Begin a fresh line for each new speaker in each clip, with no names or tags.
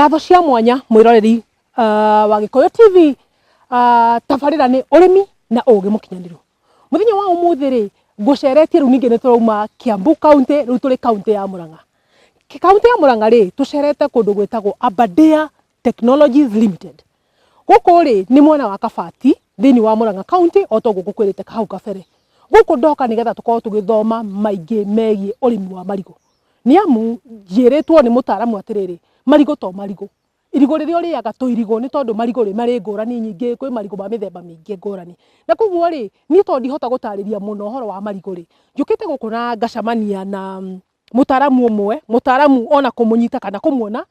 Ngatho cia mwanya mwĩroreri wa Gĩkũyũ TV, tabarĩra nĩ ũrĩmi na ũgĩ mũkinyanĩru. Mũthenya wa ũmũthĩ rĩ, ngũceretie rĩu ningĩ nĩ tũrauma Kiambu County, rĩu tũrĩ kaũntĩ ya Murang'a. Kaũntĩ ya Murang'a rĩ, tũcerete kũndũ gwĩtagwo Aberdare Technologies Limited. Gũkũ rĩ, nĩ mwena wa Kabati thĩinĩ wa Murang'a County o ta ũguo ngũkwĩrĩte hau kabere. Gũkũ ndoka nĩgetha tũkorwo tũgĩthoma maingĩ megiĩ ũrĩmi wa marigũ. Nĩ amu njĩrĩtwo nĩ mũtaramu atĩrĩrĩ, marigũ to marigũ. Irigũ rĩrĩa ũrĩaga to irigũ nĩ tondũ marigũ rĩ, marĩ ngũrani nyingĩ, kwĩ marigũ ma mĩthemba mĩingĩ ngũrani. Na koguo rĩ, niĩ tondũ ndihota gũtarĩria mũno ũhoro wa marigũ rĩ, njũkĩte gũkũ na ngacemania na mũtaramu ũmwe, mũtaramu ona kũmũnyita kana kũmuona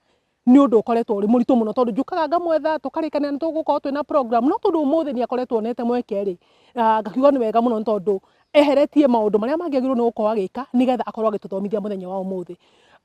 nĩ ũndũ ũkoretwo ũrĩ mũritũ mũno tondũ njũkaga ngamwetha tũkarĩkanĩra nĩ tũgũkorwo twĩna program no tondũ ũmũthĩ nĩ akoretwo onete mweke rĩ, ngakiuga nĩ wega mũno nĩ tondũ eheretie maũndũ marĩa mangĩ agĩrĩirwo nĩ gũkorwo agĩka nĩgetha akorwo agĩtũthomithia mũthenya wa ũmũthĩ.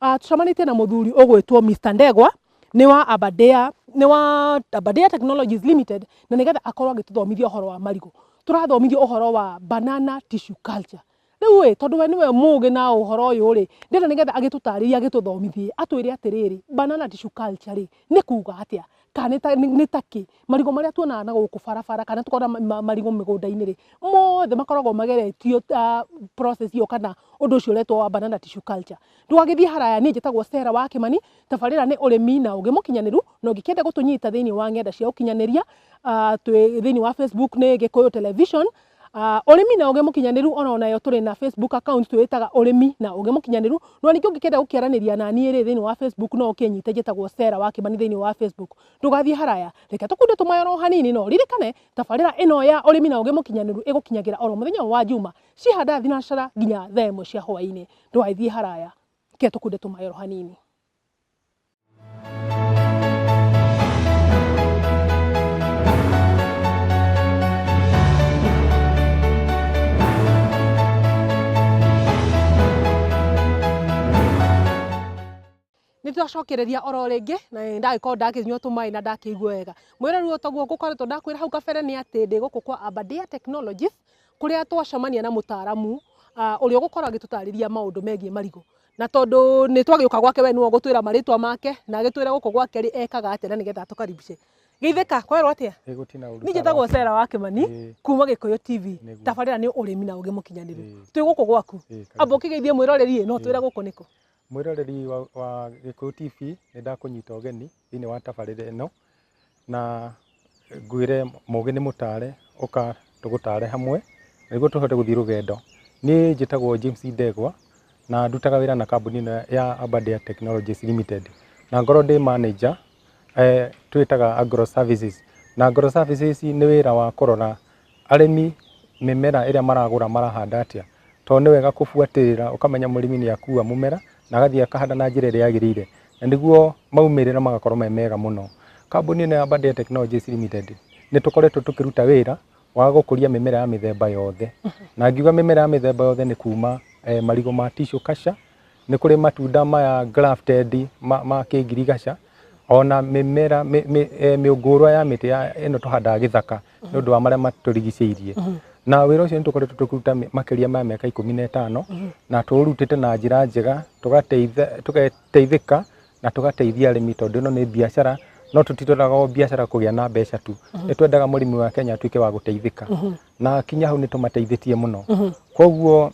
Tũcemanĩtie na mũthuri ũgwĩtwo Mr Ndegwa, nĩ wa Aberdare, nĩ wa Aberdare Technologies Limited na nĩgetha akorwo agĩtũthomithia ũhoro wa marigũ. Tũrathomithio ũhoro wa banana tissue culture. Rĩu ĩ, tondũ we nĩwe mũgĩ na ũhoro ũyũ rĩ, ndĩrenda nĩgetha agĩtũtarĩrie agĩtũthomithie, atwĩre atĩrĩrĩ, banana tissue culture rĩ, nĩ kuga atĩa? Kana nĩ ta kĩ? Marigũ marĩa tuonaga na gũkũ barabara kana tũkona marigũ mĩgũnda-inĩ rĩ, mothe makoragwo mageretio process ĩyo kana ũndũ ũcio ũretwo wa banana tissue culture. Ndũgagĩthiĩ haraya, niĩ njĩtagwo Sarah wa Kĩmani, tabarĩra nĩ ũrĩmi na ũgĩ mũkinyanĩru, na ũngĩkĩenda gũtũnyita thĩinĩ wa ng'enda cia ũkinyanĩria, twĩ thĩinĩ wa Facebook nĩ Gĩkũyũ Television, Ũrĩmi na ũgĩ mũkinyanĩru ona onayo tũrĩ na Facebook account twĩtaga ũrĩmi na ũgĩ mũkinyanĩru. No ningĩ ũngĩkĩenda gũkĩaranĩria na niĩ rĩ thĩinĩ wa Facebook no ũkĩnyite njĩtagwo Sarah wa Kĩmani thĩinĩ wa Facebook. Ndũgathiĩ haraya, reke tũkunde tũmaĩ oro hanini no ũririkane tabarĩra ĩno ya ũrĩmi na ũgĩ mũkinyanĩru ĩgũkinyagĩra oro mũthenya wa Juma cihanda thinacara nginya thaa ĩmwe cia hwaĩ-inĩ. Ndũgagĩthiĩ haraya, reke tũkunde tũmaĩ oro hanini. Nĩ twacokereria oro rĩngĩ na nĩ ndagĩkorwo ndakĩnyua tũmaĩ na ndakĩigua wega. Mwĩroreri o taguo ngũkoretwo ndakwĩra hau kabere nĩ atĩ ndĩ gũkũ kwa Aberdare Technologies kũrĩa twacemania na mũtaramu ũrĩa ũgũkorwo agĩtũtarĩria maũndũ megiĩ marigũ. Na tondũ nĩ twagĩũka gwake we nĩwe ũgũtwĩra marĩtwa make na agĩtwĩre gũkũ gwake rĩ ekaga atĩa na nĩgetha atũkaribishe. Geithĩka, kwerwo atĩa?
Ĩ gũtirĩ ũru.
Niĩ njĩtagwo Sarah wa Kĩmani
Ĩĩ.
kuma Gĩkũyũ TV.
Nĩguo.
Tabarĩra nĩ ũrĩmi na ũgĩ mũkinyanĩru.
Ĩĩ.
Twĩ gũkũ gwaku.
Ĩĩ, karibu.
Amba ũkĩgeithie mwĩroreri ĩ, no twĩre gũkũ nĩkũ.
Mwĩroreri wa Gĩkũyũ TV nĩ ndakũnyita ũgeni thĩinĩ wa tabarĩra ĩno na ngwĩre mũgĩ nĩ mũtare, ũka tũgũtare hamwe nĩguo tũhote gũthiĩ rũgendo. Niĩ njĩtagwo James Ndegwa na ndutaga wĩra na kambuni ĩno ya Aberdare Technologies Limited na ngorwo ndĩ manager twĩtaga Agro Services. Na Agro Services nĩ wĩra wa kũrora arĩmi mĩmera ĩrĩa maragũra marahanda atĩa, tondũ nĩ wega kũbuatĩrĩra ũkamenya mũrĩmi nĩ akua mũmera na agathiĩ akahanda na njĩra ĩrĩa yagĩrĩire, na nĩguo maumĩrĩra magakorwo me mega mũno. Kambuni ĩno ya Aberdare Technologies Limited nĩ tũkoretwo tũkĩruta wĩra wa gũkũria mĩmera ya mĩthemba yothe, na ngiuga mĩmera ya mĩthemba yothe nĩ kuma marigũ ma tissue culture, nĩ kũrĩ matunda maya grafted ma kĩngirigaca, ona mĩmera mĩũngũrwa ya mĩtĩ ĩno tũhandaga gĩthaka nĩ ũndũ wa marĩa matũrigicĩirie. Na wĩra ũcio nĩ tũkoretwo tũkĩruta makĩria ma mĩaka 15 na tũũrutĩte na njĩra njega, tũgateithĩka na tũgateithia arĩmi tondũ ĩno nĩ biacara, no tũtiroraga o biacara kũgĩa na mbeca tu, nĩ twendaga mũrĩmi wa Kenya atuĩke wa gũteithĩka, na kinya hau nĩ tũmateithĩtie mũno. Koguo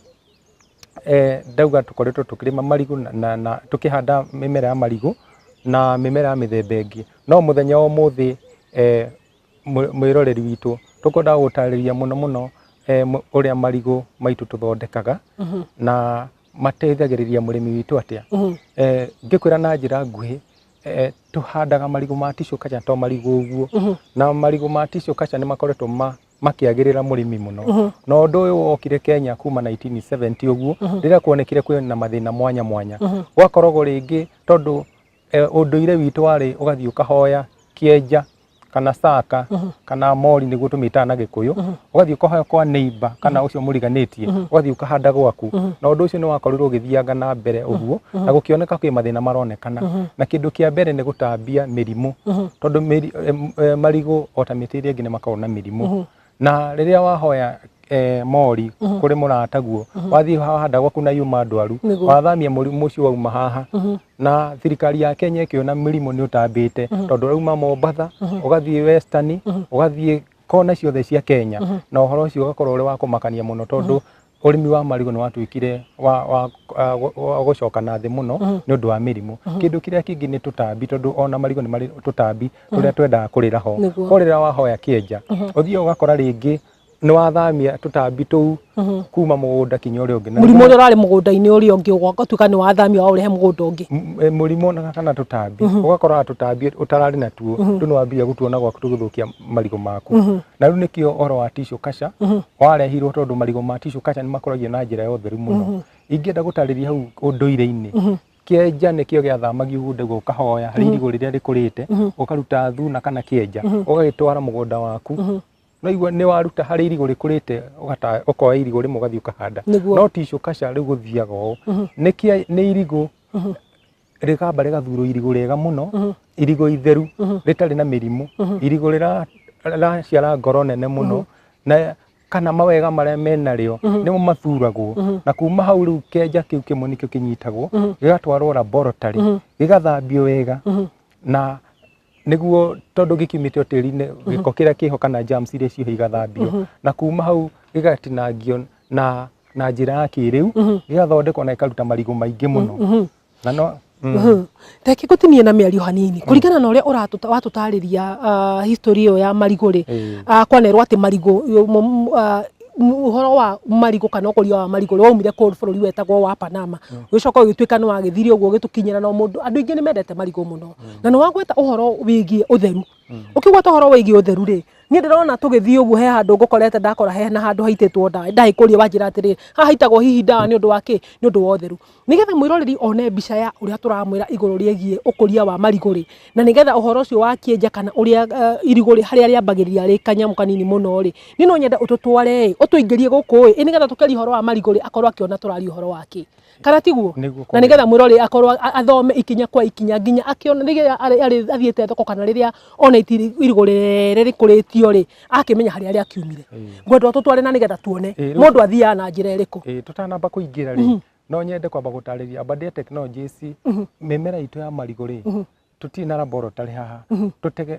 ndauga tũkoretwo tũkĩrĩma marigũ na tũkĩhanda mĩmera ya marigũ na mĩmera ya mĩthemba ĩngĩ. No mũthenya wa ũmũthĩ mwĩroreri witũ tũkwendaga gũtarĩria mũno mũno ũrĩa marigũ maitũ tũthondekaga na mateithagĩrĩria mũrĩmi witũ atĩa. Ngĩkwĩra na njĩra nguhĩ, tũhandaga marigũ ma tissue culture to marigũ ũguo, na marigũ ma tissue culture nĩ makoretwo makĩagĩrĩra mũrĩmi mũno. Na ũndũ ũyũ wokire Kenya kuma 1970 ũguo, rĩrĩa kuonekire kwĩna mathĩna mwanya mwanya. Gwakoragwo rĩngĩ tondũ ũndũire witũ warĩ ũgathiĩ ũkahoya kĩenja kana caka kana mori nĩguo tũmĩtaga na Gĩkũyũ, ũgathiĩ ũkahoya kwa neighbor kana ũcio mũriganĩtie, ũgathiĩ ũkahanda gwaku. Na ũndũ ũcio nĩ wakorirwo ũgĩthianga na mbere ũguo, na gũkĩoneka kwĩ mathĩna maronekana. Na kĩndũ kĩa mbere nĩ gũtambia mĩrimũ, tondũ marigũ o ta mĩtĩ ĩrĩa ĩngĩ nĩ makoragwo na mĩrimũ. Na rĩrĩa wahoya mori kũrĩ mũrataguo wathiĩ wahanda gwaku na yuma ndwaru wathamia mũrimũ ũcio wauma haha na thirikari ya Kenya ĩkĩona mĩrimũ nĩ ũtambĩte tondũ ũrauma Mombatha ũgathiĩ Western ũgathiĩ kona ciothe cia Kenya na ũhoro ũcio ũgakorwo ũrĩ wa kũmakania mũno tondũ ũrĩmi wa marigũ nĩ watuĩkire wa gũcoka na thĩ mũno nĩ ũndũ wa mĩrimũ. Kĩndũ kĩrĩa kĩngĩ nĩ tũtambi tondũ ona marigũ nĩ marĩ tũtambi tũrĩa twendaga kũrĩra ho. Kũrĩra wahoya kĩenja ũthiĩ ũgakora rĩngĩ nĩ wathamia tũtambi tũu kuma mũgũnda kinya ũrĩa ũngĩ.
Mũrimũ ũrĩa ũrarĩ mũgũnda-inĩ ũrĩa ũngĩ ũgatuĩka nĩ wathamia waũrehe mũgũnda ũngĩ.
Mũrimũ na kana tũtambi ũgakora tũtambi ũtararĩ natuo rĩu nĩ wambia gũtuona gwaku tũgĩthũkia marigũ maku. Na rĩu nĩkĩo ũhoro wa tissue culture warehirwo tondũ marigũ ma tissue culture nĩ makũragio na njĩra ya ũtheru mũno. Ingĩenda gũtarĩria hau ũndũire-inĩ kĩenja nĩkĩo gĩathamagio ũguo ũkahoya harĩ irigũ rĩrĩa rĩkũrĩte ũkaruta thuna kana kĩenja ũgagĩtwara mũgũnda waku no igua nĩ waruta harĩ irigũ rĩkũrĩte ũkoya irigũ rĩmwe ũgathiĩ ũkahanda. No tissue culture rĩu gũthiaga ũũ nĩ irigũ rĩkamba rĩgathurwo irigũ rĩega mũno irigũ itheru rĩtarĩ na mĩrimũ irigũ rĩraciara ngoro nene mũno na kana mawega marĩa menarĩo nĩmo mathuragwo na kuma hau rĩu kĩenja kĩu kĩmwe nĩkĩo kĩnyitagwo gĩgatwarwo laboratory gĩgathambio wega na nĩguo tondũ gĩkiumĩte tĩri-inĩ gĩko kĩrĩa kĩho kana germs iria ciho igathambio na kuma hau gĩgatinangio na njĩra ya kĩrĩu gĩgathondekwo na gĩkaruta marigũ maingĩ mũno na no
Reke ngũtinie na mĩario hanini kũringana na ũrĩa watũtarĩria history ĩyo ya marigũ rĩ kwanerwo atĩ marigũ ũhoro wa marigũ kana ũkũria wa marigũ waumire kũu bũrũri wetagwo wa Panama ũgĩcoka ũgĩtuĩka nĩ wagĩthire ũguo ũgĩtũkinyĩra no mũndũ andũ aingĩ nĩ mendete marigũ mũno na nĩ wagweta ũhoro wĩgiĩ ũtheru ũkĩgweta ũhoro wĩgiĩ ũtheru rĩ niĩ ndĩrona tũgĩthiĩ ũguo he handũ ngũkorete ndakora hena handũ haitĩtwo ndawa ndagĩkũria wanjĩra atĩrĩrĩ haha haitagwo hihi ndawa nĩ ũndũ wa kĩ nĩ ũndũ wa ũtheru nĩgetha mwĩroreri one mbica ya ũrĩa tũramwĩra igũrũ rĩgiĩ ũkũria wa marigũ rĩ na nĩgetha ũhoro ũcio wa kĩenja kana ũrĩa irigũ rĩ harĩa rĩambagĩrĩria rĩ kanyamũ kanini mũno rĩ niĩ no nyende ũtũtware ĩ ũtũingĩrie gũkũ ĩ nĩgetha tũkĩaria ũhoro wa marigũ rĩ akorwo akĩona tũraria ũhoro wa kĩ kana tiguo na nĩgetha mwĩroreri akorwo athome ikinya kwa ikinya nginya akĩona rĩrĩa athiĩte thoko kana rĩrĩa ona irigũ rĩrĩ rĩkũrĩtio rĩ akĩmenya harĩa rĩakiumire ngwenda ũtũtware na nĩgetha tuone mũndũ athiaga na njĩra ĩrĩkũ.
Tũtanamba kũingĩra rĩ no nyende kwamba gũtarĩria Aberdare Technologies mĩmera itũ ya marigũ rĩ tũtirĩ na laboratory haha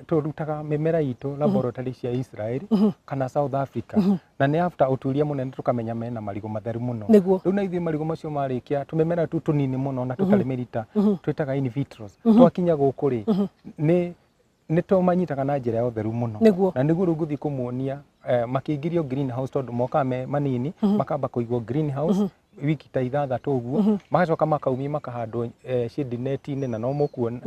tũrutaga mĩmera itũ laboratory cia Israel kana South Africa na nĩ after ũtuĩria mũnene tũkamenya mena marigũ matheru mũno rĩu na ithuĩ marigũ macio marĩkia tũmĩmera tu tũnini mũno na tũtarĩ mĩrita twĩtaga in vitro twakinya gũkũ rĩ nĩ tũmanyitaga na njĩra ya ũtheru mũno na nĩguo rĩu ngũthiĩ kũmuonia makĩingĩrio greenhouse tondũ mokaga me manini makamba kũigwo greenhouse wiki ta ithathatũ ũguo magacoka makaumia makahandwo shade net-inĩ na no mũkuona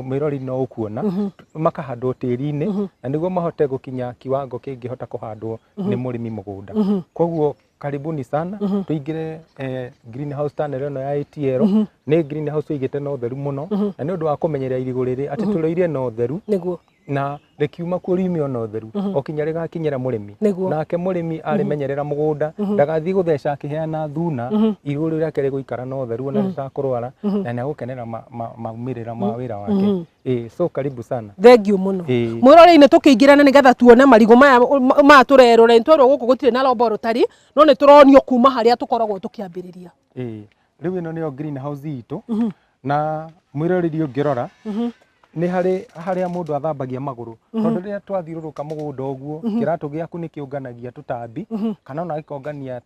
mwĩrori no ũkuona makahandwo tĩri-inĩ na nĩguo mahote gũkinya kiwango kĩngĩhota kũhandwo nĩ mũrĩmi mũgũnda. Koguo karibuni sana tũingĩre greenhouse tunnel ĩno ya ATL nĩ greenhouse tũigĩte na ũtheru mũno na nĩ ũndũ wa kũmenyerera irigũ rĩrĩ atĩ tũrĩire na ũtheru na rĩkiuma kuo riume ona ũtheru o kinya rĩgakinyĩra mũrĩmi nake mũrĩmi arĩmenyerera mũgũnda ndagathiĩ gũtheca akĩheana thuna irigũ rĩu rĩake rĩgũikara na ũtheru ona rĩtakũrwara na nĩegũkenera maumĩrĩra ma wĩra wake. So karibu sana.
Thengiũ mũno mwĩroreri-inĩ tũkĩingĩrana nĩgetha tuone marigũ maya tũrerora nĩtwerwo gũkũ gũtirĩ na laboratory no nĩ tũronio kuma harĩa tũkoragwo tũkĩambĩrĩria.
Rĩu ĩno nĩyo greenhouse itũ na mwĩroreri ũngĩrora nĩ harĩ harĩa mũndũ athambagia magũrũ tondũ rĩrĩa twathiũrũrũka mũgũnda ũguo kĩratũ gĩaku nĩ kĩũnganagia tũtambi kana ona gĩkongania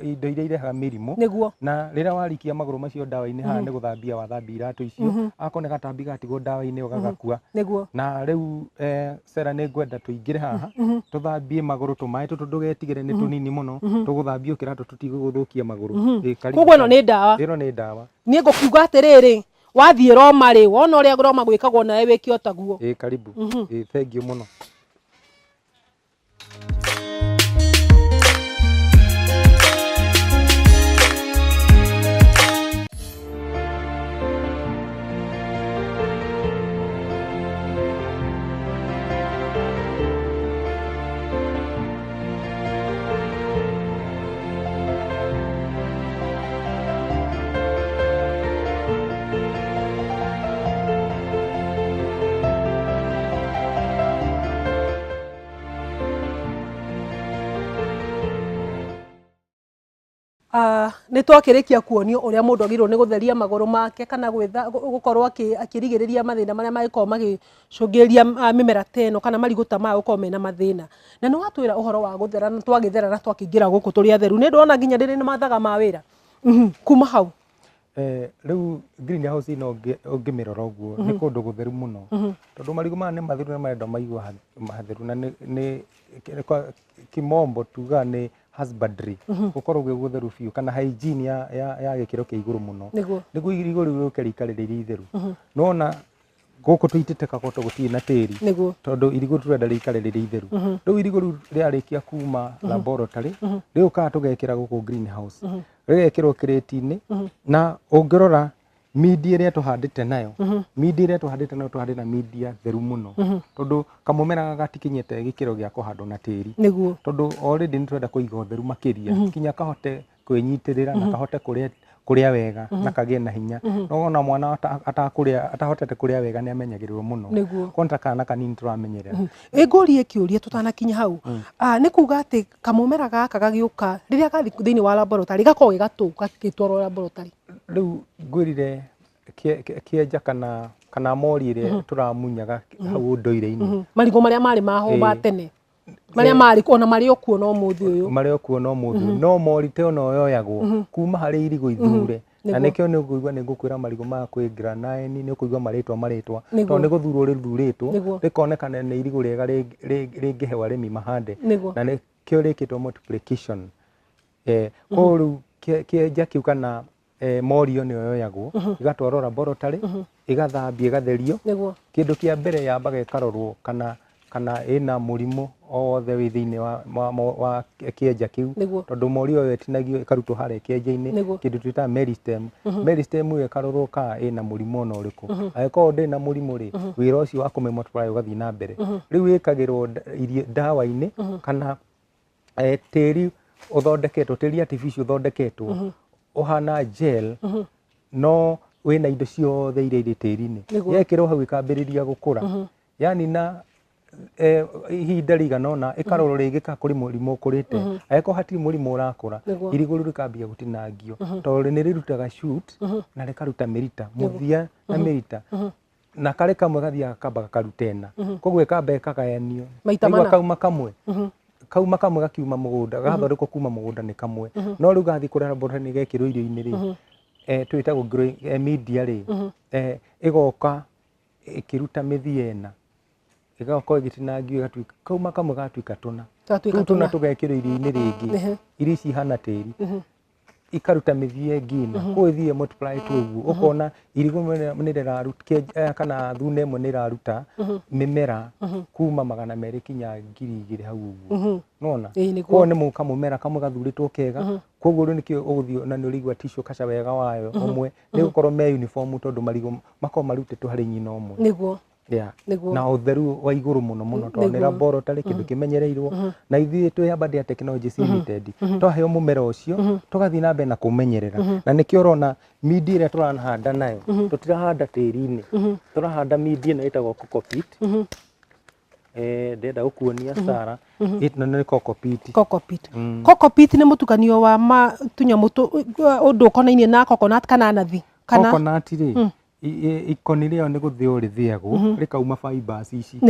indo iria irehaga mĩrimũ na rĩrĩa warikia magũrũ macio ndawa-inĩ haha nĩ gũthambia wathambia iratũ icio akorwo nĩ gatambi gatigwo ndawa-inĩ ĩyo gagakua. Na rĩu Sarah nĩ ngwenda tũingĩre haha tũthambie magũrũ tũmaĩ tũtũ ndũgetigĩre nĩ tũnini mũno tũgũthambio kĩratũ tũtigũgũthũkia magũrũ.
Koguo ĩno nĩ ndawa.
Ĩno nĩ ndawa.
Niĩ ngũkiuga atĩrĩrĩ wathiĩ Roma rĩ wona ũrĩa Roma gwĩkagwo nawe wĩke o taguo.
Karibu. Thengiũ mũno.
Nĩ twakĩrĩkia kuonio ũrĩa mũndũ agĩrĩirwo nĩ gũtheria magũrũ make kana gũkorwo akĩrigĩrĩria mathĩna marĩa mangĩkorwo magĩcũngĩrĩria mĩmera ta ĩno kana marigũ ta maya gũkorwo mena mathĩna. Na nĩ watwĩra ũhoro wa gũthera na twagĩthera na twakĩingĩra gũkũ tũrĩ atheru. Nĩ ndĩrona nginya ndĩrĩ na mathaga ma wĩra. Kuma hau.
Rĩu greenhouse ĩno ũngĩmĩrora ũguo nĩ kũndũ gũtheru mũno, tondũ marigũ maya nĩ matheru na marenda maigwo hatheru, na nĩ kwa kimombo tugaga nĩ husbandry, gũkorwo gwĩ gũtheru biũ kana hygiene ya gĩkĩro kĩa igũrũ mũno, nĩguo irigũ rĩu rĩũke rĩikare rĩrĩ itheru. Nĩwona gũkũ tũitĩte kagoto gũtirĩ na tĩri, tondũ irigũ tũrenda rĩikare rĩrĩ itheru. Rĩu irigũ rĩu rĩarĩkia kuma laboratory, rĩũkaga tũgekĩra gũkũ greenhouse, rĩgekĩrwo crate-inĩ. Na ũngĩrora media ĩrĩa tũhandĩte nayo, media ĩrĩa tũhandĩte nayo, tũhandĩte na media theru mũno, tondũ kamũmera gatikinyĩte gĩkĩro gĩa kũhandwo na tĩri, tondũ already nĩ tũrenda kũiga ũtheru makĩria nginya kahote kwĩnyitĩrĩra na kahote kũrĩa wega na kagĩe na hinya. No ona mwana atakũrĩa, atahotete kũrĩa wega, nĩ amenyagĩrĩrwo mũno. Kwona ta kana kanini tũramenyerera.
Ĩ ngũrie kĩũria tũtanakinya hau. Nĩ kuga atĩ kamũmera gaka gagĩũka rĩrĩa gathiĩ thĩinĩ wa laboratory gakoragwo gĩ gatũ gagĩtwarwo laboratory?
Rĩu ngwĩrire kĩenja kana mori ĩrĩa tũramunyaga hau ũndũire-inĩ.
Marigũ marĩa marĩ maho ma tene, marĩa marĩ ona marĩ o kuo no mũthĩ ũyũ.
Marĩ o kuo no mũthĩ, no mori ta ĩno yoyagwo kuma harĩ irigũ ithure, na nĩkĩo nĩ ũkũigua nĩ ngũkwĩra marigũ maya kwĩ granaine, nĩ ũkũigua marĩtwa marĩtwa, tondũ nĩ gũthurwo rĩthurĩtwo, rĩkonekana nĩ irigũ rĩega rĩngĩheo arĩmi mahande, na nĩkĩo rĩkĩtwo multiplication. Koguo rĩu kĩenja kĩu kana mori ĩyo nĩyo yoyagwo ĩgatwarwo laboratory, ĩgathambio, ĩgatherio. Kĩndũ kĩa mbere yambaga ĩkarorwo kana ĩna mũrimũ o wothe wĩ thĩinĩ wa kĩenja kĩu, tondũ mori ĩyo ĩtinagio ĩkarutwo harĩa kĩenja-inĩ, kĩndũ twĩtaga meristem. Meristem ĩyo ĩkarorwo kana ĩna mũrimũ ona ũrĩkũ. Angĩkorwo ndĩrĩ na mũrimũ rĩ, wĩra ũcio wa kũmĩ multiply ũgathiĩ na mbere. Rĩu ĩkagĩrwo ndawa-inĩ kana tĩri ũthondeketwo, tĩri artificial ũthondeketwo ũhana gel, no wĩna indo ciothe iria irĩ tĩri-inĩ. Yekĩrwo hau ĩkambĩrĩria gũkũra, yani na ihinda rĩigana ũna ĩkarorwo rĩngĩ kana kũrĩ mũrimũ ũkũrĩte. Angĩkorwo hatirĩ mũrimũ ũrakũra, irigũ rĩu rĩkambia gũtinangio, tondũ nĩ rĩrutaga shoot na rĩkaruta mĩrita mũthia na mĩrita, na karĩ kamwe gathiaga kamba gakaruta ĩna, koguo ĩkamba ĩkagayanio.
Maita
Waigua
mana.
Kauma kamwe gakiuma mũgũnda, gathondekwo kuma mũgũnda nĩ kamwe, no rĩu gathiĩ kũrĩa laboratory nĩ gekĩrwo irio-inĩ rĩ, twĩtagwo growing media rĩ, ĩgoka ĩkĩruta mĩthia ĩna, ĩgoka ĩgĩtinangio, ĩgatuĩka kauma kamwe gatuĩka tũna.
Gatuĩka
Rĩu tũna
tũna.
Tũgekĩrwo irio-inĩ rĩngĩ irio ici ihana tĩri, ikaruta mĩthia ĩngĩ ĩna, koguo ĩthiĩ multiply tu ũguo, ũkona irigũ nĩ rĩraruta kana thuna ĩmwe nĩ ĩraruta mĩmera kuma 200 kinya 2000 hau ũguo, nona.
Ĩĩ, nĩguo.
Koguo nĩ kamũmera kamwe gathurĩtwo kega, koguo rĩu nĩkĩo ũgũthiĩ na nĩ ũrĩigua tissue culture wega wayo ũmwe nĩ gũkorwo me uniform, tondũ marigũ makorwo marutĩtwo harĩ nyina ũmwe. Na ũtheru wa igũrũ mũno mũno, tondũ nĩ laboratory, kĩndũ kĩmenyereirwo, na ithuĩ twĩ Aberdare Technologies Limited twaheo mũmera ũcio tũgathiĩ na mbere na kũmenyerera, na nĩkĩo ũrona media ĩrĩa tũrahanda nayo, tũtirahanda tĩri-inĩ, tũrahanda media ĩno ĩtagwo cocopeat. Ndĩrenda gũkuonia Sara, ĩno nĩ cocopeat.
Cocopeat. Cocopeat nĩ mũtukanio wa ma tũnyamũ ũndũ ũkonainie na coconut kana nathi kana?
Coconut rĩ, ikoni rĩao nĩ gũthĩo rĩthĩagwo rĩkauma fibers ici,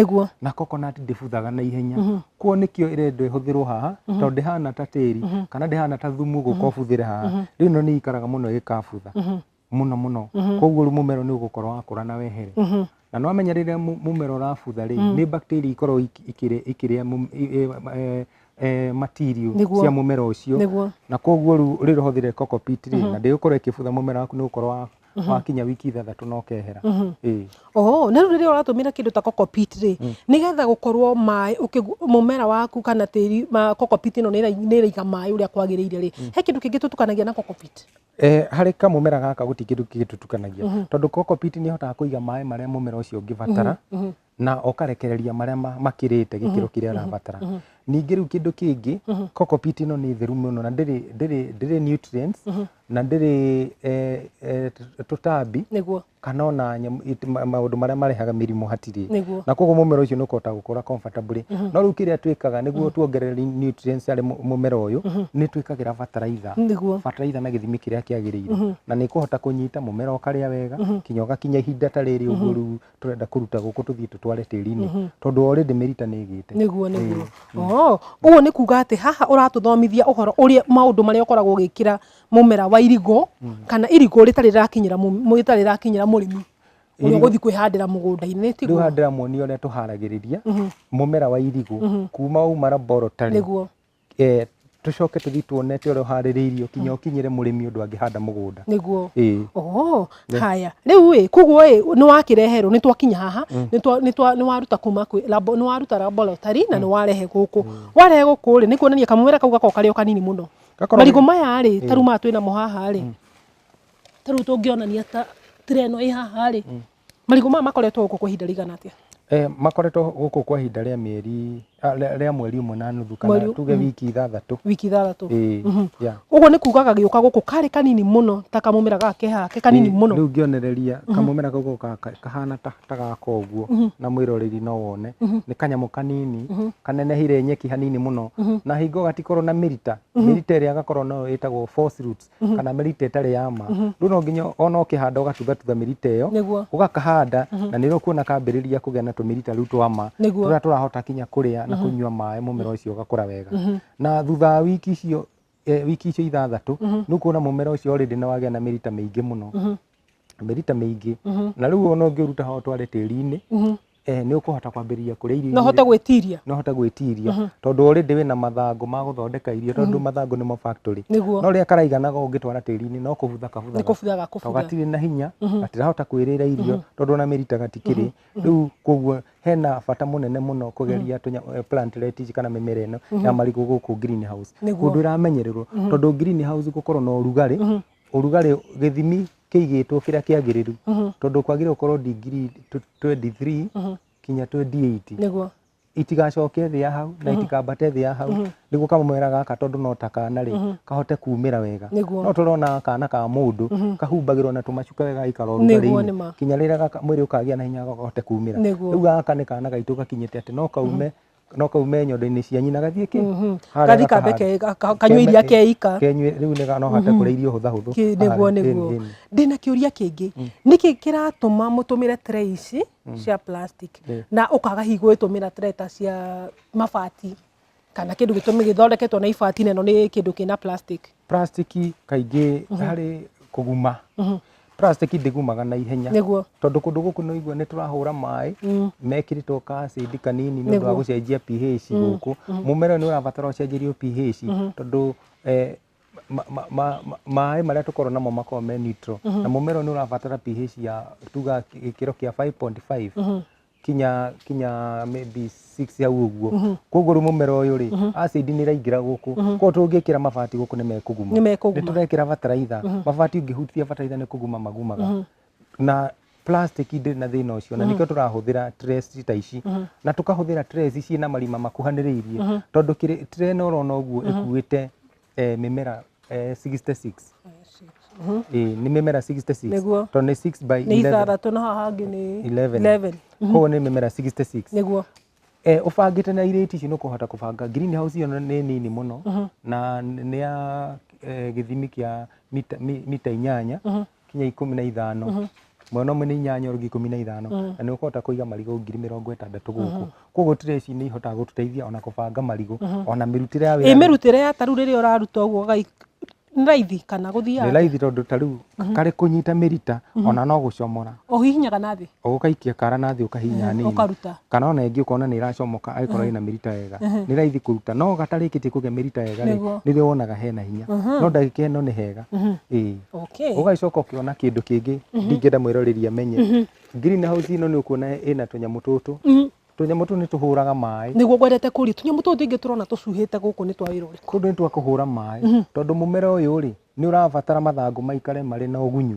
na coconut ndĩbuthaga na ihenya, kuo nĩkĩo ĩrendwo ĩhũthĩrwo haha, tondũ ndĩhana ta tĩri kana ndĩhana ta thumu gũka ũbuthĩre haha. Rĩu ĩno nĩ ikaraga mũno ĩgĩkabutha mũno mũno, koguo rĩu mũmera nĩ ũgũkorwo wakũra na wehere. Na no amenya rĩrĩa mũmera ũrabutha rĩ, nĩ bacteria ikoragwo ikĩrĩa material cia mũmera ũcio, na koguo rĩu rĩrĩa ũhũthĩre cocopeat rĩ, na ndĩgũkorwo ĩkĩbutha, mũmera waku nĩ ũgũkorwo wakinya wiki 6 na ũkehera. Ĩĩ.
Oh, na rĩu rĩrĩa ũratũmĩra kĩndũ ta cocopeat rĩ, nĩgetha gũkorwo maĩ mũmera waku kana tĩri ma cocopeat ĩno nĩ ĩraiga maĩ ũrĩa kwagĩrĩire rĩ, he kĩndũ kĩngĩ tũtukanagia na cocopeat?
Harĩ kamũmera gaka gũtirĩ kĩndũ kĩngĩ tũtukanagia, tondũ cocopeat nĩ ĩhotaga kũiga maĩ marĩa mũmera ũcio ũngĩbatara na ũkarekereria marĩa makĩrĩte gĩkĩro kĩrĩa ũrabatara. Ningĩ rĩu kĩndũ kĩngĩ, cocopeat ĩno nĩ theru mũno na ndĩrĩ nutrients. Na ndĩrĩ tũtambi
Nĩguo.
kana ona maũndũ marĩa marehaga mĩrimũ hatirĩ.
Nĩguo.
Na koguo mũmera ũcio nĩ ũkũhota gũkũra comfortably. No rĩu kĩrĩa twĩkaga nĩguo tuongerere nutrients harĩ mũmera ũyũ, nĩ twĩkagĩra bataraitha.
Nĩguo.
Bataraitha na gĩthimi kĩrĩa kĩagĩrĩire, na nĩ ĩkũhota kũnyita mũmera ũkarĩa wega kinya ũgakinya ihinda ta rĩrĩ ũguo rĩu tũrenda kũruta gũkũ tũthiĩ tũtware tĩri-inĩ, tondũ already mĩrita nĩ ĩgĩte.
Nĩguo, nĩguo. Oh, ũguo nĩ kuga atĩ haha ũratũthomithia ũhoro ũrĩa maũndũ marĩa ũkoragwo ũgĩkĩra mũmera wa irigũ, kana irigũ rĩtarĩ rĩrakinyĩra rĩtarĩ rĩrakinyĩra mũrĩmi ũrĩa ũgũthiĩ kwĩhandĩra mũgũnda-inĩ,
Rĩu
tiguo?
Haha ndĩramuonia ũrĩa tũharagĩrĩria mũmera wa irigũ kuma wauma laboratory.
Nĩguo.
Tũcoke tũthiĩ tuonete ũrĩa ũharĩrĩirio kinya ũkinyĩre mũrĩmi ũndũ angĩhanda mũgũnda.
Nĩguo.
Ĩĩ.
Oh, haya rĩu ĩ koguo ĩ nĩ wakĩreherwo, nĩ twakinya haha, nĩ waruta kuma kwĩ labo, nĩ waruta laboratory na nĩ warehe gũkũ. Warehe gũkũ rĩ, nĩ kuonania kamũmera kau gakoragwo karĩ o kanini mũno.
Gakoragwo
Marigũ maya rĩ, ta rĩu maya twĩnamo haha rĩ, ta rĩu tũngĩonania ta tray ĩno ĩ haha rĩ, marigũ maya makoretwo gũkũ kwa ihinda rĩigana atĩa?
Makoretwo gũkũ kwa ihinda rĩa mĩeri rĩa mweri ũmwe na nuthu, kana tuge wiki 6.
Wiki 6.
Ĩĩ, yeah.
Ũguo nĩ kuga gagĩũka gũkũ karĩ kanini mũno, ta kamũmera gaka ke haha ke kanini mũno.
Rĩu ngĩonereria kamũmera kau kahana ta gaka ũguo, na mwĩroreri no wone nĩ kanyamũ kanini kanenehire nyeki hanini mũno, na hingo gatikorwo na mĩrita. Mĩrita ĩrĩa gakorwo nayo ĩtagwo false roots, kana mĩrita ĩtarĩ ya ma. Rĩu no nginya ona ũkĩhanda ũgatuthatutha mĩrita ĩyo, ũgakahanda, na nĩrĩo ũkuona kambĩrĩria kũgĩa na tũmĩrita rĩu twa ma, tũrĩa tũrahota kinya kũrĩa na kũnyua maĩ, mũmera ũcio ũgakũra wega. Na thutha wa wiki icio 6, nĩ ũkuona mũmera ũcio already nĩ wagĩa na mĩrita mĩingĩ mũno, mĩrita mĩingĩ, na rĩu ona ũngĩũruta ho ũtware tĩri-inĩ, nĩ ũkũhota kwambĩrĩria kũrĩa irio.
No hote gwĩtiria.
No hote gwĩtiria, tondũ already wĩna mathangũ ma gũthondeka irio, tondũ mathangũ nĩmo factory. No rĩrĩa karaiganaga ũngĩtwara tĩri-inĩ, no kũbutha kabuthaga.
Nĩ kũbuthaga
Tondũ
kũbutha.
gatirĩ na hinya, gatirahota kwĩrĩra irio, tondũ ona mĩrita gatikĩrĩ. Rĩu koguo hena bata mũnene mũno kũgeria plantlet ici kana mĩmera ĩno ya marigũ gũkũ greenhouse, kũndũ ĩramenyererwo, tondũ greenhouse gũkorwo na ũrugarĩ, ũrugarĩ gĩthimi kĩigĩtwo kĩrĩa kĩagĩrĩru, tondũ kwagĩrĩirwo gũkorwo degree 23 kinya 28. Itigacoke thĩ ya hau na itikambate thĩ ya hau, nĩguo kamũmera gaka, tondũ no ta kana rĩ, kahote kumĩra wega. No tũrona kana ka mũndũ kahumbagĩrwo na tũmacuka wega gaikara ũrugarĩ-inĩ kinya rĩrĩa mwĩrĩ ũkagĩa na hinya kahote kumĩra. Rĩu gaka nĩ kana gaitũ gakinyĩte atĩ no kaume nyondo-inĩ cia nyina gathiĩ kĩ harĩa.
Gathi kambe kanyue iria keika.
Kenyue rĩu nĩ no hote kũrĩa irio hũthahũthũ.
Nĩguo.
Harĩa,
Nĩguo.
ĩni, ĩni.
Ndĩna kĩũria kĩngĩ: nĩkĩ kĩratũma mũtũmĩre tray ici cia plastic na ũkaga hihi gwĩtũmĩra tray ta cia mabati, kana kĩndũ gĩtũmĩ gĩthondeketwo na ibati, na ĩno nĩ kĩndũ kĩna plastic?
Plastic kaingĩ harĩ kũguma, plastic ndĩgumaga na ihenya, tondũ kũndũ gũkũ nĩ igua nĩ tũrahũra maĩ mekĩrĩtwo ka acid kanini nĩ ũndũ wa gũcenjia pH gũkũ. Mũmera ũyũ nĩ ũrabatara ũcenjerio pH, tondũ maĩ marĩa tũkorwo namo makoragwo me neutral, na mũmera ũyũ nĩ ũrabatara pH ya tuga gĩkĩro kĩa 5.5 kinya maybe 6 hau ũguo. Koguo rĩu mũmera ũyũ rĩ, acid nĩ ĩraingĩra gũkũ, koguo tũngĩkĩra mabati gũkũ nĩ mekũguma.
Nĩ mekũguma.
Nĩ tũrekĩra bataraitha. Mabati ũngĩhutia bataraitha nĩ kũguma magumaga, na plastic ndĩrĩ na thĩna ũcio, na nĩkĩo tũrahũthĩra trays ta ici, na tũkahũthĩra trays ciĩna marima makuhanĩrĩirie, tondũ tray ĩno ũrona ũguo ĩkuĩte mĩmera 66. Ĩĩ, nĩ mĩmera 66. Tondũ nĩ 6 by
Nĩ
11.
6 na haha hangĩ nĩ
11.
11.
Koguo nĩ mĩmera 66. Ũbangĩte na irĩti ici nĩ ũkũhota kũbanga. Greenhouse ĩyo nĩ nini mũno, na nĩ ya gĩthimi kĩa mita 8 kinya 15, mwena ũmwe nĩ 8, ũrĩa ũngĩ 15, na nĩ ũkũhota kũiga marigũ 60,000 gũkũ. Koguo tray ici nĩ ihotaga gũtũteithia ona kũbanga marigũ, ona mĩrutĩre ya wĩra.
Mĩrutĩre ya tarĩu rĩrĩa ũraruta ũguo nĩ raithi kana
Nĩ
gũthiaga?
raithi, tondũ ta rĩu karĩ kũnyita mĩrita, ona no gũcomora.
Ũhihinyaga na thĩ?
Ũgũkaikia kara na thĩ, ũkahihinya hanini.
Ũkaruta.
Kana ona ĩngĩ ũkona nĩ ĩracomoka, angĩkorwo ĩna mĩrita wega nĩ raithi kũruta, no gatarĩkĩtie kũgĩa mĩrita wega rĩ, nĩrĩo wonaga hena hinya, no ndagĩka ĩno nĩ hega, ĩĩ. Ũgagĩcoka ũkĩona kĩndũ kĩngĩ ndingĩenda mwĩroreri amenye. Greenhouse ĩno nĩ ũkuona ĩna tũnyamũ tũtũ. Tũnyamũ tũtũ nĩ tũhũraga maĩ.
Nĩguo ngwendete kũria, tũnyamũ tũtũ tũingĩ tũrona tũcuhĩte gũkũ nĩ twa wĩra ũrĩkũ?
Kũndũ nĩ twa kũhũra maĩ, tondũ mũmera ũyũ rĩ, nĩ ũrabatara mathangũ maikare marĩ na ũgunyu,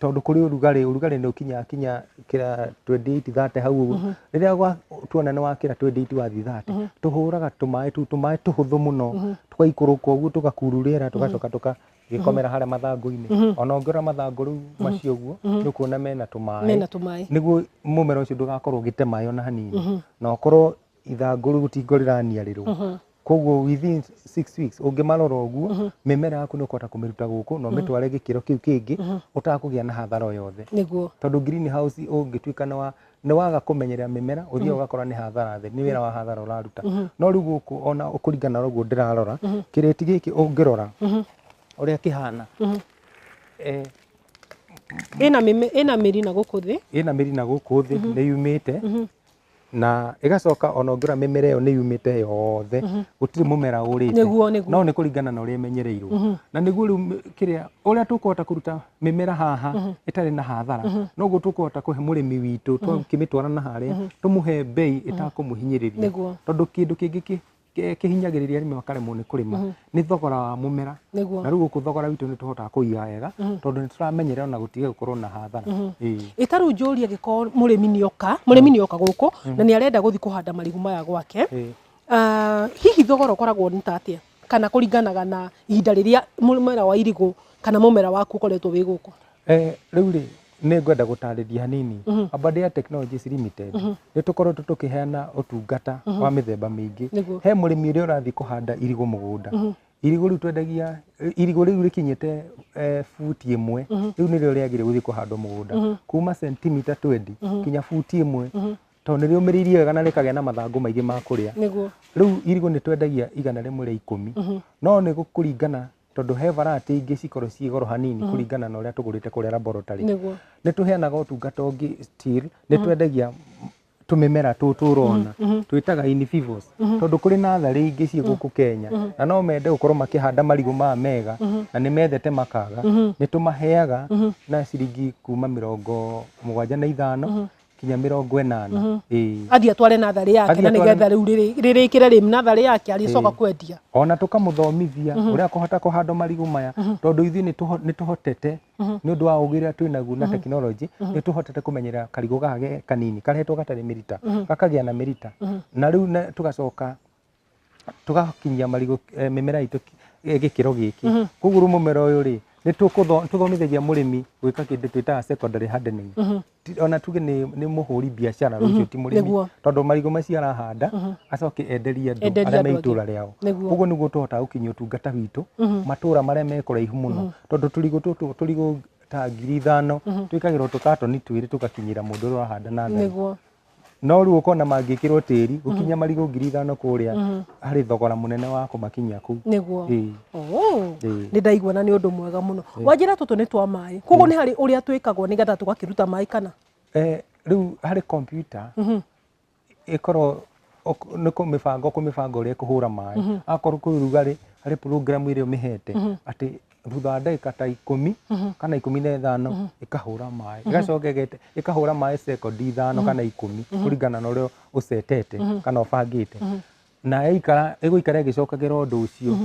tondũ kũrĩ ũrugarĩ. Ũrugarĩ nĩ ũkinyaga kinya kĩra 28 30 hau ũguo. Rĩrĩa tuona nĩ wakĩra 28 wathiĩ 30, tũhũraga tũmaĩ tũu, tũmaĩ tũhũthũ mũno, tũgaikũrũka ũguo, tũgakuru rĩera, tũgacoka. Gĩkomera harĩa mathangũ-inĩ. Ona ũngĩrora mathangũ rĩu macio ũguo, nĩ ũkuona mena tũmaĩ.
Mena tũmaĩ.
Nĩguo mũmera ũcio ndũgakorwo ũgĩte maĩ ona hanini, na ũkorwo ithangũ rĩu gũtingũ rĩraniarĩrwo. Koguo within 6 weeks ũngĩmarora ũguo, mĩmera yaku nĩ ũkũhota kũmĩruta gũkũ na ũmĩtware gĩkĩro kĩu kĩngĩ ũtakũgĩa na hathara o yothe. Tondũ greenhouse ũngĩtuĩka nĩ waga kũmenyerera mĩmera, ũthiaga ũgakora nĩ hathara theri, nĩ wĩra wa hathara ũraruta. No rĩu gũkũ ona kũringana na ũguo ndĩrarora kĩrĩti gĩkĩ, ũngĩrora ũrĩa kĩhana,
Ĩna mĩri na gũkũ thĩ.
Ĩna mĩri na gũkũ thĩ, nĩ yumĩte na ĩgacoka. Ona ũngĩrora mĩmera ĩyo nĩ yumĩte yothe, gũtirĩ mũmera ũrĩte.
Nĩguo, nĩguo.
No nĩ kũringana na ũrĩa ĩmenyereirwo, na nĩguo rĩu kĩrĩa ũrĩa tũkũhota kũruta mĩmera haha ĩtarĩ na hathara, noguo tũkũhota kũhe mũrĩmi witũ twakĩmĩtwara na harĩa tũmũhe mbei ĩtakũmũhinyĩrĩria. Tondũ kĩndũ kĩngĩ kĩhinyagĩrĩria arĩmi makaremwo nĩ kũrĩma nĩ thogora wa mũmera. Na rĩu gũkũ thogora witũ nĩ tũhotaga kũiga wega tondũ nĩ tũramenyerera ona gũtige gũkorwo na hathara. Ĩĩ.
Ĩta rĩu njũrie, angĩkorwo mũrĩmi nĩoka gũkũ na nĩ arenda gũthiĩ kũhanda marigũ maya gwake, hihi thogora ũkoragwo nĩ ta atĩa, kana kũringanaga na ihinda rĩrĩa mũmera wa irigũ kana mũmera waku ũkoretwo wĩ gũkũ?
Rĩu rĩ, nĩ ngwenda gũtarĩria hanini. Aberdare Technologies Limited nĩ tũkoretwo tũkĩheana ũtungata wa mĩthemba mĩingĩ. He mũrĩmi ũrĩa ũrathiĩ kũhanda irigũ mũgũnda, irigũ rĩu twendagia irigũ rĩu rĩkinyĩte buti 1, rĩu nĩrĩo rĩagĩrĩire gũthiĩ kũhandwo mũgũnda, kuma sentimita 20 kinya buti 1, tondũ nĩ rĩũmĩrĩirie wega na rĩkagĩa na mathangũ maingĩ ma kũrĩa. Rĩu irigũ nĩ twendagia 110, no nĩ gũkũringana tondũ he variety ingĩ cikorwo ciĩ goro hanini kũringana na ũrĩa tũgũrĩte kũrĩa laboratory. Nĩ tũheanaga ũtungata ũngĩ still, nĩ twendagia tũmĩmera tũtũ ũrona twĩtaga in vivos, tondũ kũrĩ natharĩ ingĩ ciĩ gũkũ Kenya na no mende gũkorwo makĩhanda marigũ maya mega na nĩ methete makaga. Nĩ tũmaheaga na ciringi kuma 75 kinya 80, ĩĩ.
Athiĩ atware natharĩ yake
Athiĩ
na
atware-
nĩgetha rĩu rĩrĩkĩre rĩ natharĩ yake arĩcoka kwendia.
Ona tũkamũthomithia ũrĩa akũhota kũhanda marigũ maya, tondũ ithuĩ nĩ tũhotete nĩ ũndũ wa ũgĩ ũrĩa twĩnaguo na tekinoronjĩ, nĩ tũhotete kũmenyerera karigũ gaka ge kanini karehetwo gatarĩ mĩrita gakagĩa na mĩrita, na rĩu tũgacoka tũgakinyia marigũ, mĩmera itũ gĩkĩro gĩkĩ. Koguo rĩu mũmera ũyũ rĩ, nĩ tũthomithagia mũrĩmi gwĩka kĩndũ twĩtaga secondary hardening. Ona tuge nĩ mũhũri biacara rũciũ, ti mũrĩmi, tondũ marigũ macio arahanda acoke enderie andũ
Enderie
arĩa me
andũ angĩ.
itũra rĩao. Ũguo nĩguo tũhotaga gũkinyia ũtungata witũ matũra marĩa me kũraihu mũno, tondũ tũrigũ tũtũ, tũrigũ ta 5,000 twĩkagĩrwo tũkatoni twĩrĩ tũgakinyĩra mũndũ ũrĩa ũrahanda natharĩ. No rĩu ũkona mangĩkĩrwo tĩri gũkinyia marigũ 5,000 kũrĩa harĩ thogora mũnene wa kũmakinyia kũu.
Oh. Nĩ ndaigua na nĩ ũndũ mwega mũno wanjĩra tũtũ nĩ twa maĩ, koguo nĩ harĩ ũrĩa twĩkagwo nĩgetha tũgakĩruta maĩ kana?
Rĩu harĩ kompiuta ĩkorwo nĩ kũmĩbanga ũrĩa ĩkũhũra maĩ. Akorwo kwĩ ũrugarĩ, harĩ program ĩrĩa ũmĩhete atĩ thutha wa ndagĩka ta 10 kana 15 ĩkahũra maĩ, ĩgacoka ĩkahũra maĩ sekondi 5 kana 10 kũringana na ũrĩa ũcetete kana ũbangĩte, na yaikara ĩgũikara ĩgĩcokagĩra ũndũ ũcio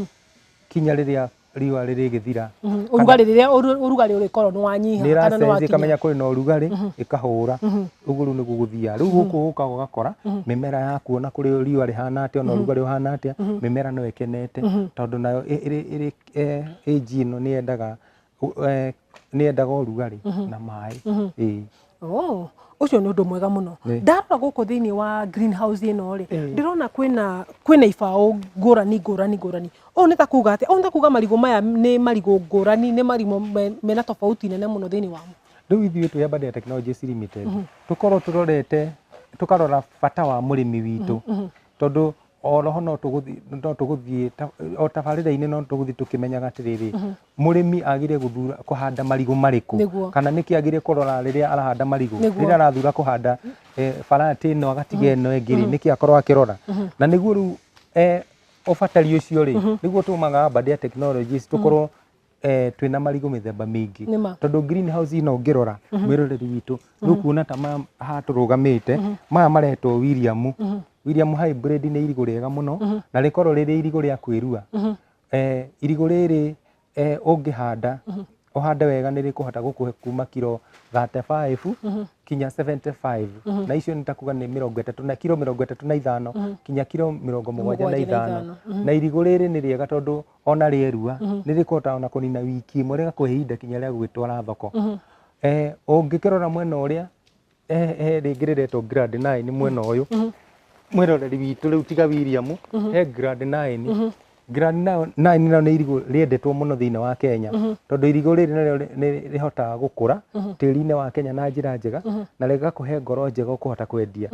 kinya rĩrĩa riũa rĩrĩgĩthira.
Ũrugarĩ, rĩrĩa ũrugarĩ ũrĩkorwo nĩ wanyiha
nĩ
kana nĩ
ĩracenjia
wakinya.
Ĩkamenya kũrĩ na ũrugarĩ, ĩkahũra ũguo. Rĩu nĩguo gũthiaga. Rĩu gũkũ ũkaga ũgakora mĩmera yaku ona kũrĩ riũa rĩhana atĩa, ona ũrugarĩ ũhana atĩa, mĩmera no ĩkenete, tondũ nayo ĩrĩ age ĩno nĩ yendaga ũrugarĩ na maĩ, ĩĩ.
Oh, ũcio nĩ ũndũ mwega mũno. Ndarora gũkũ thĩinĩ wa greenhouse ĩno rĩ, ndĩrona kwĩna ibaũ ngũrani ngũrani ngũrani. Ũũ nĩ ta kuga atĩa? Ũũ nĩ ta kuga marigũ maya nĩ marigũ ngũrani, nĩ marigũ mena tofauti nene mũno thĩinĩ wamo.
Rĩu ithuĩ twĩ Aberdare Technologies Limited tũkorwo tũrorete tũkarora bata wa mũrĩmi witũ, tondũ oroho no tũgũthiĩ o tabarĩra-inĩ, no tũgũthiĩ tũkĩmenyaga atĩrĩrĩ, mũrĩmi agĩrĩire gũthura kũhanda marigũ marĩkũ, kana nĩkĩ agĩrĩire kũrora rĩrĩa arahanda marigũ, rĩrĩa arathura kũhanda variety ĩno agatiga ĩno ĩngĩ rĩ, nĩkĩ akorwo akĩrora. Na nĩguo rĩu ũbatari ũcio rĩ, nĩguo tũmaga Aberdare Technologies tũkorwo twĩna marigũ mĩthemba mĩingĩ. Tondũ greenhouse ĩno ũngĩrora, mwĩroreri witũ, nĩ ũkuona ta maya haha tũrũgamĩte maya maretwo William, William hybrid. Nĩ irigũ rĩega mũno na rĩkorwo rĩrĩ irigũ rĩa kwĩrua. Irigũ rĩrĩ ũngĩhanda Ũhande wega nĩ rĩkũhota gũkũhe kuma kiro 35 kinya 75, na icio nĩ ta kuga nĩ 30 na kiro 35 kinya kiro 75 na
75.
Na irigũ rĩrĩ nĩ rĩega tondũ ona rĩerua nĩ rĩkũhota ona kũnina wiki ĩmwe rĩgakũhe ihinda kinya rĩa gũgĩtwara thoko. Ũngĩkĩrora mwena ũrĩa he rĩngĩ rĩretwo grade 9 mwena ũyũ, mwĩroreri witũ, rĩu tiga William, he grade 9. Grade 9 nayo nĩ irigũ rĩendetwo mũno thĩinĩ wa Kenya, tondũ irigũ rĩrĩ narĩo nĩ rĩhotaga gũkũra tĩri-inĩ wa Kenya na njĩra njega na rĩgakũhe ngoro njega ũkũhota kwendia.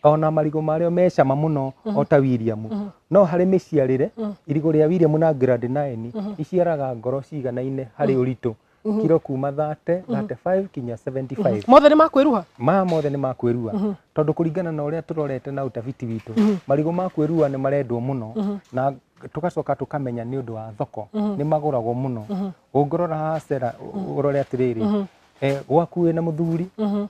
Ona marigũ marĩo me cama mũno o ta William, no harĩ mĩciarĩre, irigũ rĩa William na grade 9 iciaraga ngoro ciganaine harĩ ũritũ, kiro kuma 30, 35 kinya 75.
Mothe nĩ makwĩruha?
Maya mothe nĩ makwĩrua, tondũ kũringana na ũrĩa tũrorete na utafiti witũ, marigũ ma kwĩrua nĩ marendwo mũno, na tũgacoka tũkamenya nĩ ũndũ wa thoko nĩ magũragwo mũno. Ũngĩrora haha cera, ũrore atĩrĩrĩ, gwaku wĩna mũthuri,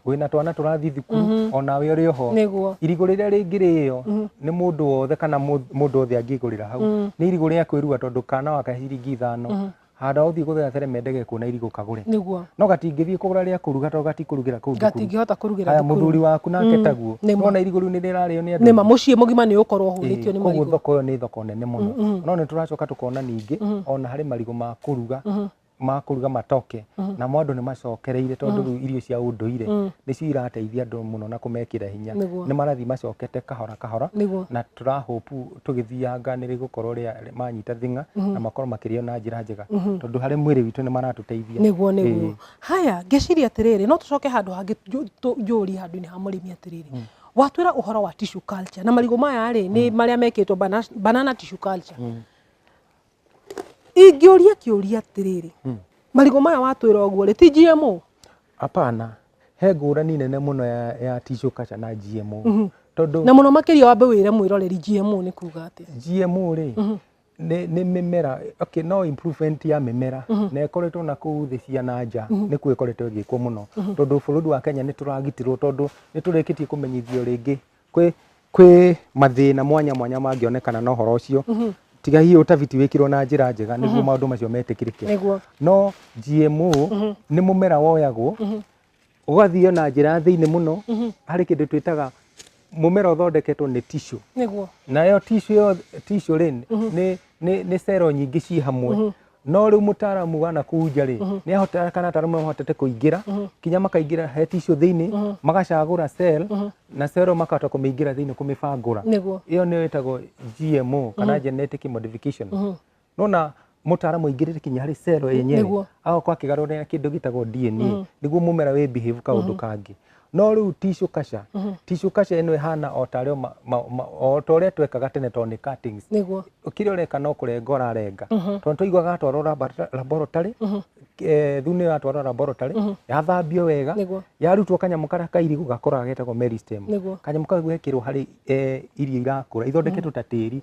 wĩna twana tũrathiĩ thukuru, onawe ũrĩ oho, irigũ rĩrĩa rĩngĩrĩo nĩ mũndũ wothe kana mũndũ wothe angĩgũrĩra hau nĩ irigũ rĩa kwĩrua, tondũ kana wakahe ciringi 5 handũ ha gũthiĩ gũthea teremende gekuona irigũ kagũre. No gatingĩthiĩ kũgũra rĩa kũruga tondũ gatikũrugĩra kũu thukuru.
Gatingĩhota kũrugĩra
Haya,
thukuru.
Mũthuri waku nake taguo.
Nĩma.
Nona irigũ rĩu nĩ rĩrarĩo nĩ andũ
Nĩma
aingĩ.
Mũciĩ mũgima nĩ ũkorwo ũhũnĩtio nĩ
Koguo
marigũ.
Thoko ĩyo nĩ thoko nene mũno. No nĩ tũracoka tũkona ningĩ ona harĩ marigũ ma kũruga, ma kũruga matoke, namo andũ nĩ macokereire, tondũ rĩu irio cia ũndũire nĩcio irateithia andũ mũno na kũmekĩra hinya. Nĩ marathiĩ macokete kahora kahora, na tũrahopu tũgĩthianga nĩ rĩgũkorwo rĩa manyita thing'a na makorwo makĩrĩo na njĩra njega, tondũ harĩ mwĩrĩ witũ nĩ maratũteithia.
Nĩguo. Haya, ngĩciria atĩrĩrĩ, no tũcoke handũ hangĩ njũrie handũ-inĩ ha mũrĩmi atĩrĩrĩ, watwĩra ũhoro wa tissue culture, na marigũ maya rĩ, nĩ marĩa mekĩtwo banana tissue culture. Ingĩũria kĩũria atĩrĩrĩ, marigũ maya watwĩra ũguo rĩ, ti GMO?
Hapana, he ngũrani nene mũno ya tissue culture na GMO, tondũ
Na mũno makĩria wambe wĩre mwĩroreri GMO nĩ kuga atĩa.
GMO rĩ, nĩ mĩmera, okay, no improvement ya mĩmera, na ĩkoretwo na kũu thĩ cia na nja nĩkuo ĩkoretwo ĩgĩkwo mũno, tondũ bũrũri wa Kenya nĩ tũragitĩrwo, tondũ nĩ tũrĩkĩtie kũmenyithio rĩngĩ kwĩ mathĩna mwanya mwanya mangĩonekana na ũhoro ũcio, tiga hihi ũtabiti wĩkirwo na njĩra njega nĩguo maũndũ macio metĩkĩrĩke. No GMO nĩ mũmera woyagwo ũgathio na njĩra ya thĩinĩ mũno harĩ kĩndũ twĩtaga mũmera ũthondeketwo nĩ tissue. Nayo tissue ĩyo, tissue rĩ, nĩ cero nyingĩ ci hamwe, no rĩu mũtaaramu wa nakũu nja rĩ, nĩ ahotaga, kana ataaramu mahotete kũingĩra kinya makaingĩra he tissue thĩinĩ, magacagũra cell na cell, makahota kũmĩingĩra thĩinĩ, kũmĩbangũra. Ĩyo nĩyo ĩtagwo GMO kana genetic modification. Nona mũtaaramu aingĩrĩte kinya harĩ cell yenyewe, agakorwo akĩgarũrĩra kĩndũ gĩtagwo DNA nĩguo mũmera wĩ behave kaũndũ kangĩ. No rĩu tissue culture, tissue culture ĩno ĩhana o tarĩo o ta ũrĩa twekaga tene, tondũ nĩ cuttings. Kĩrĩa ũreka no kũrenga ũrarenga, tondũ twaiguaga gatwarwo laboratory, thuna ĩyo yatwarwo laboratory yathambio wega, yarutwo kanyamũ karĩa kairigũ gakũraga getagwo meristem. Kanyamũ kau gekĩrwo harĩ irio irakũra ithondeketwo ta tĩri,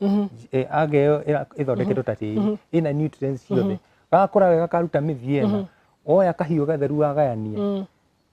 aga ĩyo ĩthondeketwo ta tĩri ĩna nutrients ciothe, gakũra wega, karuta mĩthia ĩna, woya kahiũ gatheru wagayania,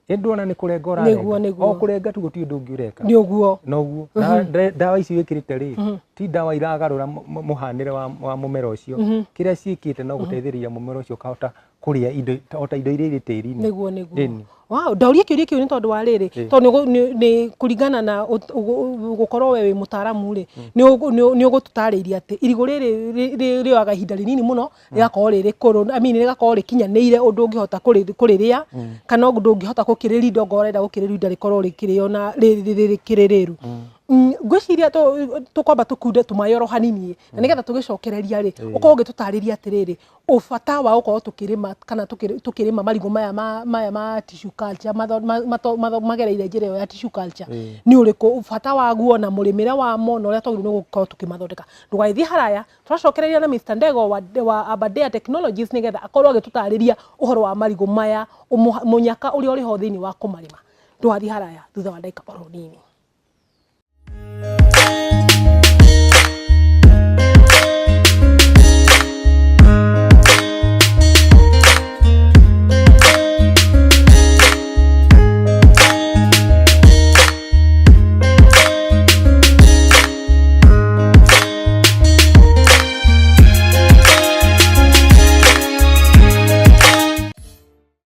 ĩndwona nĩ kũrenga ũrarenga. O kũrenga tu, gũtirĩ ũndũ ũngĩ ũreka.
Nĩ ũguo.
Noguo na ndawa ici wĩkĩrĩte rĩ, ti ndawa iragarũra mũhanĩre wa mũmera ũcio. Kĩrĩa ciĩkĩte no gũteithĩrĩria mũmera ũcio ũkahota kũrĩa indo o ta indo iria irĩ tĩri-inĩ.
Nĩguo.
Ĩni.
Wow, ndauria kĩũria kĩu nĩ tondũ wa rĩrĩ, tondũ nĩ kũringana na gũkorwo we wĩ mũtaaramu rĩ, nĩ ũgũtũtarĩiria atĩ irigũ rĩrĩ rĩoyaga ihinda rĩnini mũno rĩgakorwo rĩ rĩkũrũ, I mean, rĩgakorwo rĩkinyanĩire ũndũ ũngĩhota kũrĩrĩa kana ũndũ ũngĩhota gũkĩrĩrinda ongorwo ũrenda gũkĩrĩrinda rĩkorwo rĩkĩrĩo na rĩkĩrĩ rĩru. Ngwĩciria tũkwamba tũkunde tũmaĩ oro hanini, na nĩgetha tũgĩcokereria rĩ, ũkorwo ũgĩtũtarĩria atĩrĩrĩ, ũbata wa gũkorwo tũkĩrĩma kana tũkĩrĩma marigũ maya ma tissue culture magereire njĩra ĩyo ya tissue culture nĩ ũrĩkũ, bata waguo na mũrĩmĩre wamo na ũrĩa twagĩrĩirwo nĩ gũkorwo tũkĩmathondeka. Ndũgagĩthiĩ haraya, tũracokereria na Mr. Ndego wa Aberdare Technologies nĩgetha akorwo agĩtũtarĩria ũhoro wa marigũ maya, mũnyaka ũrĩa ũrĩ ho thĩinĩ wa kũmarĩma. Ndũgathiĩ haraya, thutha wa ndagĩka oro nini.